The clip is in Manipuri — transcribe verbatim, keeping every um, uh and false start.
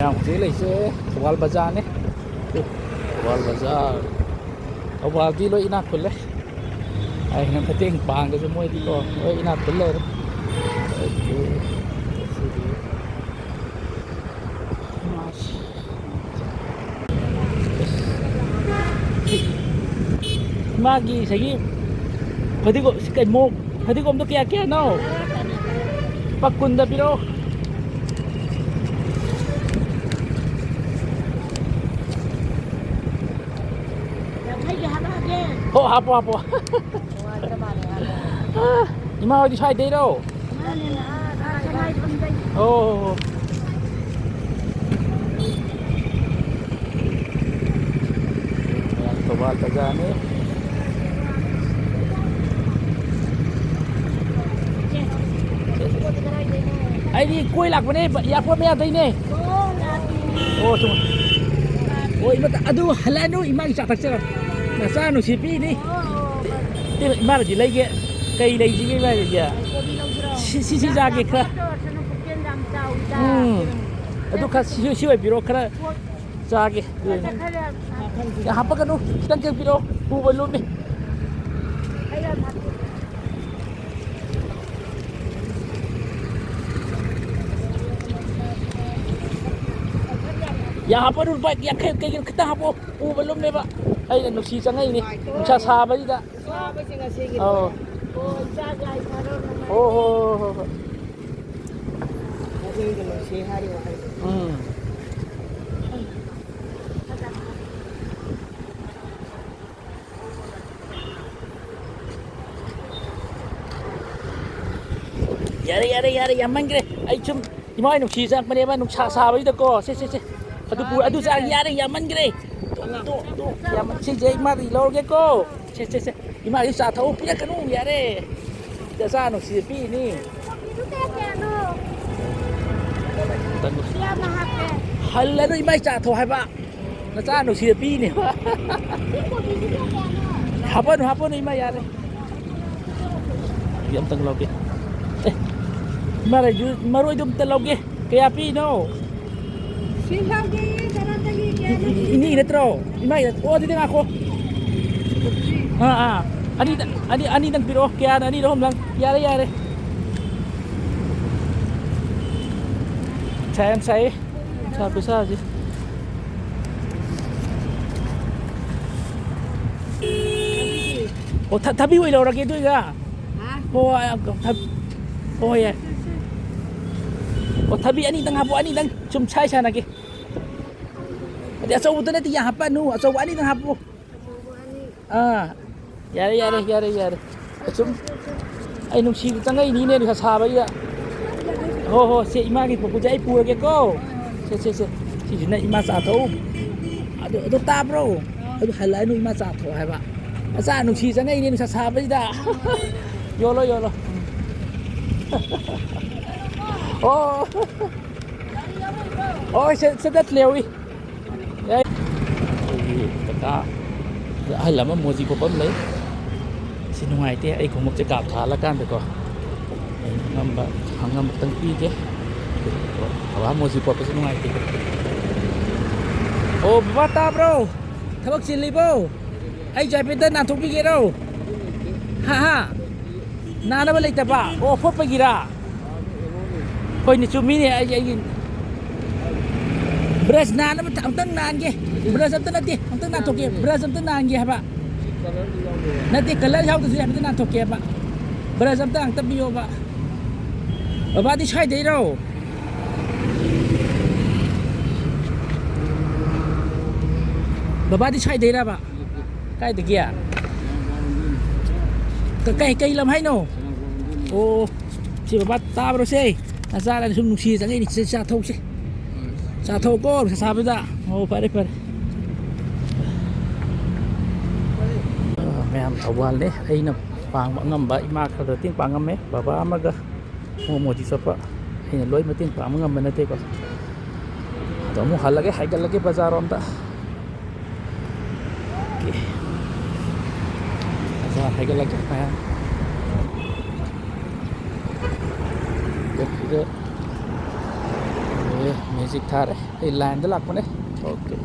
ꯃꯌꯥꯝ ꯍꯧꯖꯤꯛ ꯂꯩꯁꯦ ꯊꯧꯕꯥꯜ ꯕꯖꯥꯔꯅꯦ꯫ ꯊꯧꯕꯥꯜ ꯕꯖꯥꯔ꯫ ꯊꯧꯕꯥꯜꯗꯤ ꯂꯣꯏ ꯏꯅꯥꯛ ꯈꯨꯜꯂꯦ꯫ ꯑꯩꯅ ꯃꯇꯦꯡ ꯄꯥꯡꯒꯁꯨ ꯃꯣꯏꯗꯤꯀꯣ ꯂꯣꯏ ꯏꯅꯥꯛ ꯈꯨꯜ ꯂꯩꯔꯦ꯫ ꯃꯥꯒꯤ ꯉꯁꯥꯏꯒꯤ ꯐꯗꯤꯒꯣꯝ, ꯁꯤ ꯀꯩ ꯃꯣ-, ꯐꯗꯤꯒꯣꯝꯗꯣ ꯀꯌꯥ ꯀꯌꯥꯅꯣ? ꯂꯨꯄꯥ ꯀꯨꯟꯗ ꯄꯤꯔꯛꯑꯣ꯫ ꯌꯥꯡꯈꯩꯒꯤ ꯍꯥꯞꯄꯛꯑꯒꯦ꯫ ꯍꯣ, ꯍꯥꯞꯄꯣ, ꯍꯥꯞꯄꯣ꯫ ꯅꯨꯡꯉꯥꯏꯇ꯭ꯔ ꯃꯥꯜꯂꯦ, ꯉꯥꯏꯈꯣ꯫ ꯑꯥ, ꯏꯃꯥ ꯍꯣꯏꯗꯤ ꯁ꯭ꯋꯥꯏꯗꯩꯔꯣ? ꯃꯥꯅꯦ, ꯑꯥ, ꯑꯥ, ꯁꯉꯥꯏ ꯌꯨꯝꯗꯩ꯫ ꯑꯣ, ꯍꯣ, ꯍꯣ꯫ ꯃꯌꯥꯝ ꯊꯧꯕꯥꯜ ꯕꯖꯥꯔꯅꯤ꯫ ꯑꯩꯗꯤ ꯀꯣꯏ ꯂꯥꯛꯄꯅꯦ, ꯏꯌꯥꯔꯄꯣꯔꯠ ꯃꯌꯥꯗꯩꯅꯦ꯫ ꯑꯣ, ꯁꯨꯝ꯫ ꯑꯣ, ꯏꯃꯥ, ꯑꯗꯨ ꯍꯜꯂꯛꯑꯅꯨ, ꯏꯃꯥꯒꯤ ꯆꯥ ꯊꯛꯆꯔꯣ꯫ ꯅꯆꯥ ꯅꯨꯡꯁꯤ ꯄꯤꯅꯤ꯫ ꯏꯃꯥꯅꯗꯤ ꯂꯩꯒꯦ꯫ ꯀꯩ ꯂꯩꯁꯤꯒꯦ ꯏꯃꯥꯒꯤꯗꯤ? ꯀꯣꯕꯤ ꯂꯧꯁꯤꯔꯣ? ꯁꯤ, ꯁꯤ, ꯁꯤ ꯆꯥꯒꯦ ꯈꯔ꯫ ꯌꯥꯝ ꯆꯥꯎꯋꯤꯗ꯫ ꯎꯝ꯫ ꯑꯗꯨ ꯈꯔ ꯁꯤ, ꯁꯤ ꯑꯣꯏꯕꯤꯔꯣ, ꯈꯔ ꯆꯥꯒꯦ꯫ ꯈꯔ ꯌꯥꯝ ꯍꯥꯞꯄꯛꯀꯅꯨ, ꯈꯤꯇꯪ ꯈꯛ ꯄꯤꯔꯛꯑꯣ꯫ ꯄꯨꯕ ꯂꯨꯝꯃꯤ꯫ ꯌꯥꯝ ꯍꯥꯞꯄꯛꯀꯅꯨ, ꯂꯨꯄꯥ ꯌꯥꯡꯈꯩ ꯀꯩꯒꯤꯅꯣ ꯈꯤꯇꯪ ꯍꯥꯞꯄꯛꯑꯣ꯫ ꯄꯨꯕ ꯂꯨꯝꯃꯦꯕ꯫ ꯑꯩꯅ ꯅꯨꯡꯁꯤ ꯆꯪꯉꯛꯏꯅꯤ꯫ ꯅꯨꯡꯁꯥ ꯁꯥꯕꯁꯤꯗ꯫ ꯆꯥꯕꯁꯦ ꯉꯁꯤꯒꯤ ꯑꯧ꯫ ꯂꯣꯏꯔꯦ꯫ ꯑꯣ, ꯏꯆꯥꯒꯤ ꯍꯥꯏ ꯊꯥꯔꯣ ꯅꯪ꯫ ꯍꯣ, ꯍꯣ, ꯍꯣ, ꯍꯣ, ꯍꯣ꯫ ꯉꯁꯤꯒꯤ ꯅꯨꯡꯁꯤ ꯍꯥꯏꯔꯤꯕ ꯍꯥꯏꯁꯦ꯫ ꯎꯝ꯫ ꯌꯥꯔꯦ, ꯌꯥꯔꯦ, ꯌꯥꯔꯦ, ꯌꯥꯝꯃꯟꯈ꯭ꯔꯦ꯫ ꯑꯩ ꯁꯨꯝ ꯏꯃꯥ ꯍꯣꯏ ꯅꯨꯡꯁꯤ ꯆꯪꯉꯛꯄꯅꯦꯕ, ꯅꯨꯡꯁꯥ ꯁꯥꯕꯁꯤꯗꯀꯣ꯫ ꯁꯦ, ꯁꯦ, ꯁꯦ꯫ ꯑꯗꯨ ꯄꯨꯔ-, ꯑꯗꯨ ꯆꯥ-, ꯌꯥꯔꯦ, ꯌꯥꯝꯃꯟꯈ꯭ꯔꯦ꯫ ꯇꯣꯛ, ꯇꯣꯛ, ꯇꯣꯛ꯫ ꯌꯥꯝꯃꯟ-, ꯁꯤꯁꯦ ꯑꯩ ꯏꯃꯥꯗꯒꯤ ꯂꯧꯔꯒꯦꯀꯣ꯫ ꯁꯦ, ꯁꯦ, ꯁꯦ꯫ ꯏꯃꯥꯒꯤ ꯆꯥ ꯊꯛꯎ ꯄꯤꯔꯛꯀꯅꯨ, ꯌꯥꯔꯦ꯫ ꯏꯆꯥ ꯅꯨꯡꯁꯤꯕ ꯄꯤꯅꯤ꯫ ꯀꯣꯕꯤꯗꯨ ꯀꯌꯥ ꯀꯌꯥꯅꯣ? ꯌꯥꯝꯅ ꯍꯥꯞꯄꯦ꯫ ꯍꯜꯂꯅꯨ, ꯏꯃꯥꯏ ꯆꯥ ꯊꯛꯎ ꯍꯥꯏꯕ꯫ ꯅꯆꯥ ꯅꯨꯡꯁꯤꯕ ꯄꯤꯅꯦꯕ꯫ ꯍꯥꯞꯄꯅꯨ, ꯍꯥꯞꯄꯅꯨ, ꯏꯃꯥ, ꯌꯥꯔꯦ꯫ ꯑꯩ ꯑꯝꯇꯪ ꯂꯧꯒꯦ꯫ ꯑꯦ, ꯏꯃꯥ, ꯂꯩꯁꯨ ꯃꯔꯣꯏꯗꯣ ꯑꯝꯇ ꯂꯧꯒꯦ꯫ ꯀꯌꯥ ꯄꯤꯅꯣ? ꯁꯤ ꯂꯧꯒꯦ, ꯀꯅꯥꯗꯒꯤ ꯀꯌꯥꯅꯣ? ꯏ-, ꯏ-, ꯏꯅꯦꯒꯤ ꯅꯠꯇ꯭ꯔꯣ? ꯏꯃꯥꯒꯤ ꯅꯠ-, ꯑꯣ, ꯑꯗꯨꯗꯤ ꯉꯥꯏꯈꯣ꯫ ꯑꯥ, ꯑꯥ꯫ ꯑꯅꯤꯗ-, ꯑꯅꯤ, ꯑꯅꯤꯗꯪ ꯄꯤꯔꯛꯑꯣ꯫ ꯀꯌꯥꯅꯣ? ꯑꯅꯤꯔ ꯑꯍꯨꯝꯂꯪ? ꯌꯥꯔꯦ, ꯌꯥꯔꯦ꯫ ꯁꯥꯏ ꯌꯥꯝ ꯁꯥꯏꯌꯦ꯫ ꯁꯥ ꯈꯨꯁꯥꯁꯦ꯫ ꯑꯣ, ꯊ-, ꯊꯕꯤ ꯑꯣꯏꯅ ꯂꯧꯔꯒꯦ ꯑꯗꯨꯏꯒ꯫ ꯍꯥ? ꯍꯣꯏ, ꯍꯣꯏ, ꯊ-, ꯍꯣꯏ, ꯌꯥꯏ꯫ ꯑꯣ, ꯊꯕꯤ ꯑꯅꯤꯗꯪ ꯍꯥꯞꯄꯣ, ꯑꯅꯤꯗꯪ꯫ ꯁꯨꯝ ꯁꯥꯏ ꯁꯥꯟꯅꯒꯦ꯫ ꯑꯗꯩ ꯑꯆꯧꯕꯗ ꯅꯠꯇꯦ, ꯌꯥꯝ ꯍꯥꯞꯄꯛꯑꯅꯨ꯫ ꯑꯆꯧꯕ ꯑꯅꯤꯗꯪ ꯍꯥꯞꯄꯣ꯫ ꯑꯥ, ꯌꯥꯔꯦ, ꯌꯥꯔꯦ, ꯌꯥꯔꯦ, ꯌꯥꯔꯦ꯫ ꯁꯨꯝ ꯑꯩ ꯅꯨꯡꯁꯤꯕ ꯆꯪꯉꯛꯏꯅꯤꯅꯦ, ꯅꯨꯡꯁꯥ ꯁꯥꯕꯁꯤꯗ꯫ ꯍꯣ, ꯍꯣ, ꯁꯦ, ꯏꯃꯥꯒꯤ ꯄꯣꯛꯄꯁꯦ ꯑꯩ ꯄꯨꯔꯒꯦꯀꯣ꯫ ꯁꯦ, ꯁꯦ, ꯁꯦ꯫ ꯁꯤꯁꯤꯅ ꯏꯃꯥ ꯆꯥ ꯊꯛꯎ꯫ ꯑꯗꯨ, ꯑꯗꯨ ꯇꯥꯕ꯭ꯔꯣ? ꯑꯗꯨ ꯍꯜꯂꯛꯑꯅꯨ, ꯏꯃꯥ ꯆꯥ ꯊꯛꯑꯣ ꯍꯥꯏꯕ꯫ ꯃꯆꯥ ꯅꯨꯡꯁꯤ ꯆꯪꯉꯛꯏꯅꯦ, ꯅꯨꯡꯁꯥ ꯁꯥꯕꯁꯤꯗ꯫ ꯌꯣꯜꯂꯣ, ꯌꯣꯜꯂꯣ꯫ ꯑꯣ꯫ ꯑꯣ, ꯁꯦ, ꯁꯦ, ꯆꯠꯂꯦ, ꯎꯏ꯫ ꯑꯦ, ꯑꯩꯈꯣꯏꯒꯤ ꯀꯀꯥ ꯑꯍꯜ ꯑꯃ ꯃꯣꯖꯤ ꯀꯣꯠꯄ ꯑꯃ ꯂꯩ꯫ ꯁꯤ ꯅꯨꯡꯉꯥꯏꯇꯦ, ꯑꯩ ꯈꯣꯡꯎꯞꯁꯦ ꯀꯥꯞ ꯊꯥꯍꯜꯂꯀꯥꯟꯗꯀꯣ꯫ ꯑꯩꯅ ꯑꯉꯝꯕ, ꯑꯉꯝꯕ ꯈꯤꯇꯪ ꯄꯤꯒꯦ꯫ ꯕꯕꯥ ꯃꯣꯖꯤ ꯀꯣꯠꯄꯁꯦ ꯅꯨꯡꯉꯥꯏꯇꯦ꯫ ꯑꯣ, ꯕꯕꯥ ꯇꯥꯕ꯭ꯔꯣ? ꯊꯕꯛ ꯆꯤꯜꯂꯤꯕꯣ? ꯑꯩꯁꯨ ꯍꯥꯏꯐꯦꯠꯇ ꯅꯥꯟꯊꯣꯛꯄꯤꯒꯦꯔꯣ? ꯍꯥ, ꯍꯥ? ꯅꯥꯅꯕ ꯂꯩꯇꯕ? ꯑꯣ, ꯐꯣꯠꯄꯒꯤꯔꯥ? ꯍꯣꯏꯅꯦ, ꯆꯨꯝꯃꯤꯅꯦ, ꯑꯩ, ꯑꯩꯒꯤ ꯕ꯭ꯔꯁ ꯅꯥꯟꯅꯕ ꯊ-, ꯑꯝꯇꯪ ꯅꯥꯟꯒꯦ꯫ ꯕ꯭ꯔꯁ ꯑꯝꯇ ꯅꯠꯇꯦ, ꯑꯝꯇꯪ ꯅꯥꯟꯊꯣꯛꯀꯦ꯫ ꯕ꯭ꯔꯁ ꯑꯝꯇ ꯅꯥꯟꯒꯦ ꯍꯥꯏꯕ꯫ ꯅꯠꯇꯦ, ꯀꯂꯔ ꯌꯥꯎꯗ꯭ꯔꯁꯨ ꯌꯥꯏ, ꯑꯝꯇ ꯅꯥꯟꯊꯣꯛꯀꯦ ꯍꯥꯏꯕ꯫ ꯕ꯭ꯔꯁ ꯑꯝꯇ, ꯑꯝꯇ ꯄꯤꯌꯣꯕ꯫ ꯕꯕꯥꯗꯤ ꯁ꯭ꯋꯥꯏꯗꯩꯔꯣ? ꯕꯕꯥꯗꯤ ꯁ꯭ꯋꯥꯏꯗꯩꯔꯕ? ꯀꯥꯏꯗꯒꯤ? ꯀ-, ꯀꯩ, ꯀꯩ ꯂꯝ ꯍꯥꯏꯅꯣ? ꯑꯣ, ꯁꯤ ꯕꯕꯥ ꯇꯥꯕ꯭ꯔꯣ ꯁꯦ? ꯅꯆꯥꯅ ꯁꯨꯝ ꯅꯨꯡꯁꯤꯌꯦ ꯆꯪꯉꯛꯏꯅꯤ꯫ ꯁꯦ, ꯆꯥ ꯊꯧꯁꯦ꯫ ꯆꯥ ꯊꯧꯀꯣ, ꯅꯨꯡꯁꯥ ꯁꯥꯕꯗ꯫ ꯑꯣ, ꯐꯔꯦ, ꯐꯔꯦ꯫ ꯑ, ꯃꯌꯥꯝ ꯊꯧꯕꯥꯜꯅꯦ꯫ ꯑꯩꯅ ꯄꯥꯡꯕ ꯑꯉꯝꯕ ꯏꯃꯥ ꯈꯔ ꯈꯔ ꯃꯇꯦꯡ ꯄꯥꯡꯉꯝꯃꯦ꯫ ꯕꯕꯥ ꯑꯃꯒ ꯃꯣ-, ꯃꯣꯗꯤ ꯆꯠꯄ꯫ ꯑꯩꯅ ꯂꯣꯏ ꯃꯇꯦꯡ ꯄꯥꯡꯕ ꯉꯝꯕ ꯅꯠꯇꯦꯀꯣ꯫ ꯑꯗꯣ ꯑꯃꯨꯛ ꯍꯜꯂꯒꯦ, ꯍꯥꯏꯒꯠꯂꯒꯦ ꯕꯖꯥꯔꯔꯣꯝꯗ꯫ ꯑꯣꯀꯦ꯫ ꯕꯖꯥꯔ ꯍꯥꯏꯒꯠꯂꯒꯦ ꯃꯌꯥꯝ꯫ ꯁꯤꯗ ꯃ꯭ꯌꯨꯖꯤꯛ ꯊꯥꯔꯦ꯫ ꯑꯩ ꯂꯥꯏꯟꯗ ꯂꯥꯛꯄꯅꯦ꯫ ꯑꯣꯀꯦ꯫